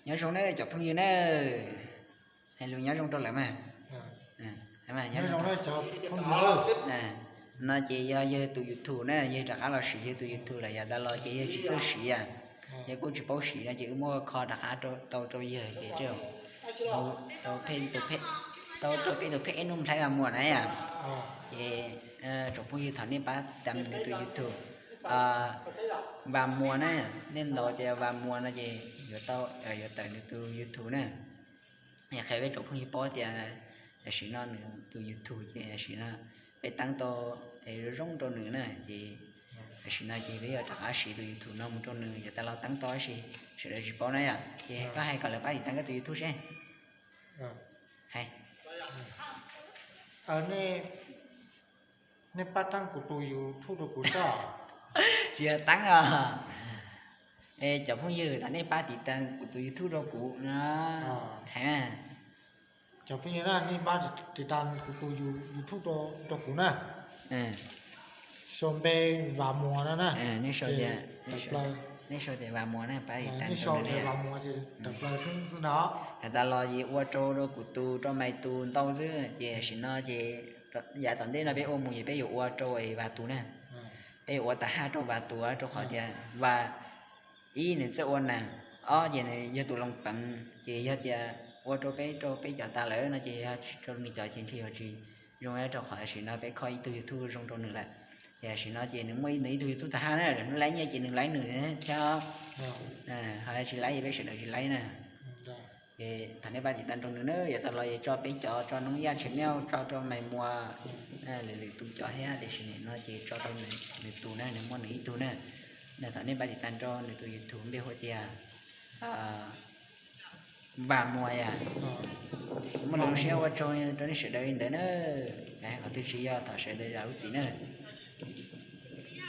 Nyob zoo na cov phooj ywg na, hais lus nyob zoo rau lawv mas. No ces yog yawg tus YouTube na, yawg rov qab los siv yawg tus YouTube lawm, yav tas los ces yawg tsis txawj siv a, yawg kuj tsis paub siv no ces wb muab kho rov qab tau rau yawg ces tau rau peb tus pheb ib nub nplhaib Vas Muas na yom. Ces tsoom phooj ywg thaum nej pab tam nws tus YouTube Vas Muas na, nej ntaus tias Vas Muas no ces yuav tau, yuav tawm nws tus YouTube na. Qhia peb tsoom phooj ywg paub tias tam sim no nws tus YouTube ces tam sim no peb teeb tau zoo rau nws na ces tam sim no ces peb yuav rov qab siv tus YouTube no mus rau nws, yav tas los teeb tau tab sis sawv daws tsis paub na yom. Ces koj hais kom lawv pab tiv tas koj tus YouTube seb. Hais. Nej pab teeb kuv tus YouTube rau kuv tso. Tsis yog teeb os. Cov phooj ywg, thov nej pab tiv tas kuv tus YouTube rau kuv no. Hais mas. Cov phooj ywg na, nej pab tiv tas kuv tus YouTube rau kuv na. Sau npe Vas Muas no na. Nej sau tias Vas Muas na, pab tiv tas, sau tias Vas Muas ces tawm plaws xwb xwb no. Yav tas los ces ua rau rau kuv tus rau Maiv tus ntau xwb ces tam sim no ces yav tom ntej no peb ua mus ces peb yuav ua rau Vas tus na. Peb yuav ua tas haj rau Vas tus rau qhov tias Vas ib nws txawj ua neeg, ob ces nws yog tus Loos Peev ces yog tias ua rau peb rau peb cov tas lawm no ces yog rau nws cov ces ntshe yuav tsis zoo rau qhov tam sim no peb kho ib tug YouTube zoo rau nws lawm. Ces tam sim no ces nws muaj nws ib tug YouTube tas haj na, lwm hnub laib nyiaj ces nws laib nws thiab, ho tsis laib ces peb sawv daws tsis laib na. Ces thov nej pab tiv tas rau nws na, yav tas los es tso peb cov, tso Noob Yaj Tshev Meej, tso rau Maiv Muas, lwm lwm tus cov thiab, tiam sis nim no ces tso rau nws tus na, nws muaj nws ib tug na. Thov nej pab tiv tas rau nws tus YouTube npe hu tias Vas Muas yom. Muaj lus zoo siab ua tsaug rau nej sawv daws li ntawd na. Qhov twg tsis yog thov sawv daws zam lub txim na.